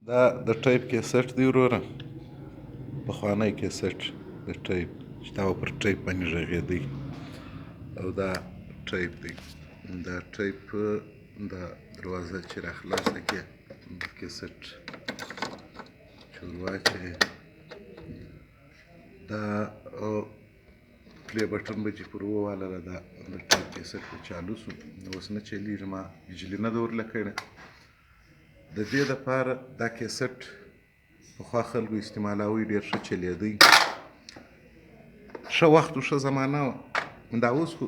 دا د ټیپ کیسټ دی وروره، پخوانی کیسټ د ټیپ چې دا پر ټیپ باندې غږېدی، او دا ټیپ دی. دا ټیپ دا دروازه چې را خلاصه کړې، د کیسټ چې ور واچوې، دا play button به چې پر ووهله، دا د ټیپ کیسټ به چالو سو. اوس نه چلیږي، ما بجلي نه ده ورله کړې. د دې دپاره دا کیسټ پخوا خلکو استعمالاوی، ډېر ښه چلېدی. ښه وخت و، ښه زمانه وه. دا اوس خو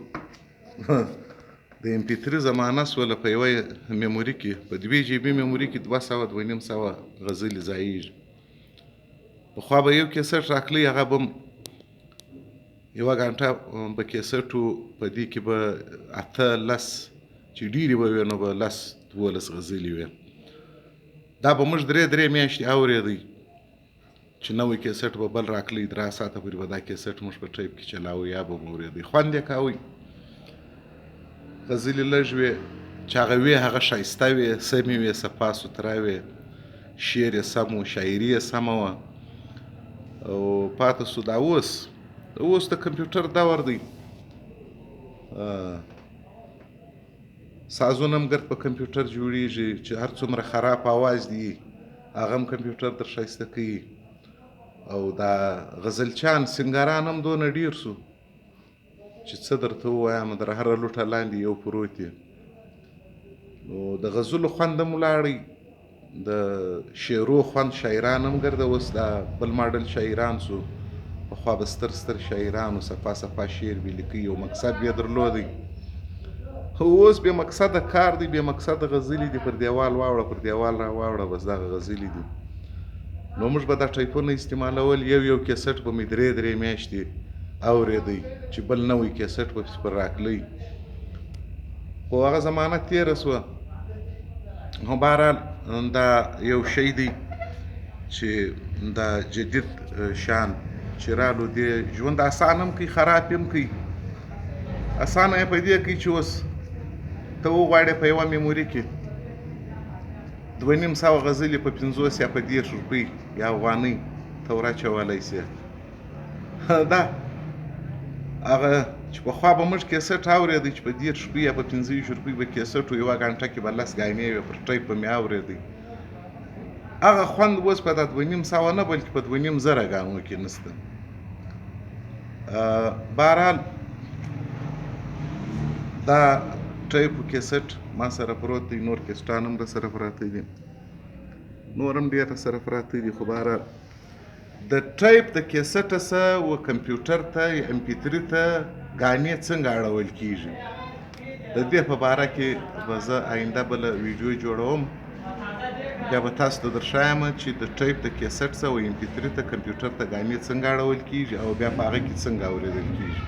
د MP3 زمانه سوله. په یوه memory کې، په 2 GB memory کې 200، 250 غزلې ځایېږي. پخوا به یو کیسټ راکلی، هغه به یوه ګانټه به کیسټ و، په دې کې به 8، 10، چې ډېرې به وې نو به 10، 12 غزلې وې. دا به موږ درې درې میاشتې اورېدی چې نوی کیسټ به بل راکلی. درا ساعته پورې به دا کیسټ موږ په ټیپ کې چلاوه، یا به مو اورېدی، خوند یې کاوی. غزلې لږ وې، چې هغه وې هغه ښایسته وې، سمې وې، صفا سوتره وې، شعر یې سم و، شاعري یې سمه وه. او پاته سو دا اوس، اوس د کمپیوټر دور دی. سازونه هم ګرد په کمپیوټر جوړیږي، چې هر څومره خراب اواز دی هغه هم کمپیوټر در ښایسته کوي. او دا غزلچان سنګران هم دونه ډیر سو چې څه درته ووایم، در هره لوټه لاندې یو پروت دی. نو د غزلو خوند هم ولاړی، د شعرو خوند، شاعران هم ګرده اوس دا بل ماډل شاعران سو. پخوا به ستر ستر شاعرانو، صفا صفا شعر به لیکي، یو مقصد به یې درلودی. اوس بې مقصده کار دی، بې مقصده غزلې دي. پر دیوال واوړه، پر دیوال را واوړه، بس دغه غزلې دي. نو موږ به دا ټیپونه استعمالول، یو یو کیسټ به مې درې درې میاشتې اورېدی چې بل نوی کیسټ به پسې پر راکلی. خو هغه زمانه تېره سوه. خو بهرحال دا یو شی دی چې دا جدید شان چې رالو، دې ژوند اسان هم کوي، خراب هم کوي. اسانه یې په دې کوي چې اوس ته وغواړې په یوه memory کې 250 غزلې په 50 یا په 30 روپۍ یا افغانۍ ته وراچولی سې. دا هغه چې پخوا به موږ کیسټ اورېدی، چې په 30 روپۍ یا په 25 روپۍ به کیسټ و، یوه ګانټه کې به 10 ګانې وې، پر ټیپ به مې اورېدی، هغه خوند اوس په دا 250 نه بلکې په 2,500 ګانو کې نشته. بهرحال دا ټیپ کیسټ ما سره پروت دی، نور کیسټان هم راسره پراته دي، نور هم ډېر راسره پراته دي. خو بهرحال د ټیپ د کیسټ څخه و کمپیوټر ته یا MP3 ته ګانې څنګه اړول کیږي، د دې په باره کې به زه آینده بله ویډیو جوړوم. بیا به تاسو ته درښایم چې د ټیپ د کیسټ څخه و MP3 ته، کمپیوټر ته ګانې څنګه اړول کیږي او بیا په هغه کې څنګه اورېدل کیږي.